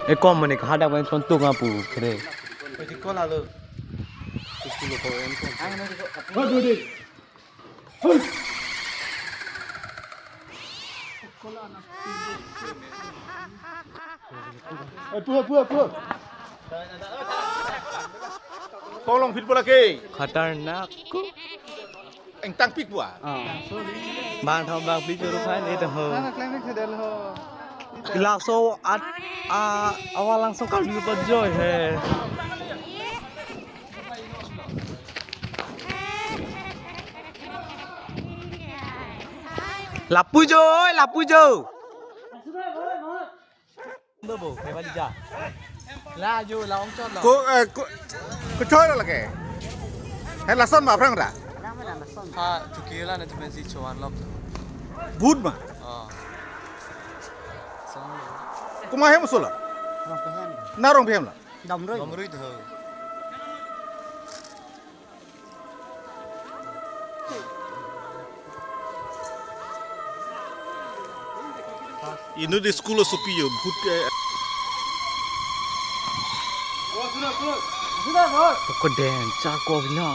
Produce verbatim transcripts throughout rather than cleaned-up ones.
E kom mane kahada pen son tung apu kere. Oi, di call alo. School ko en ko. Oi, pu, pu, pu. Kolong fit bola ke. Khatarnak. Engtang pik bua. Ah. Bang thom bang pik churu khan itu ho. Sana climax sedel ho. Laso at a awal langsung kali pa joy he. Lapu jo, oi, lapu jo. Bo, bo, kaya balik ja. La jo, la ongchot la. Ko, eh, ko, ko choi lo lake. He lason ma aphrang ra. Ha, chuki la na chumen si chuan lok. But ma. Oh. Sang. Kuma hem solo. Rong pehem. Na rong pehem la. Domrui. Domrui do. Inut school sopi yo, but ke. Poko den, chako bina.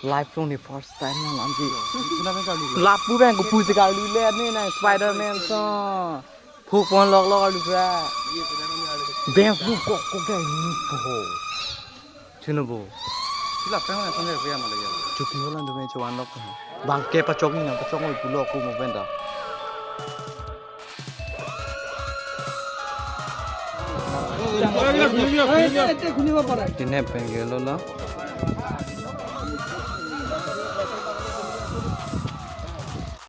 Life long ni first time na lamji. Lapu bang ko puji kali le ni na Spider-Man so. Phuk pon lok lok alu pra. Bang phuk kok kok gay ni po. Chino bo. Sila peng na sangre puya malaya. Chuki holan do me chuan lok. Bang ke pachok ni na pachok oi pulo ko mo benda. Tine peng gelo la.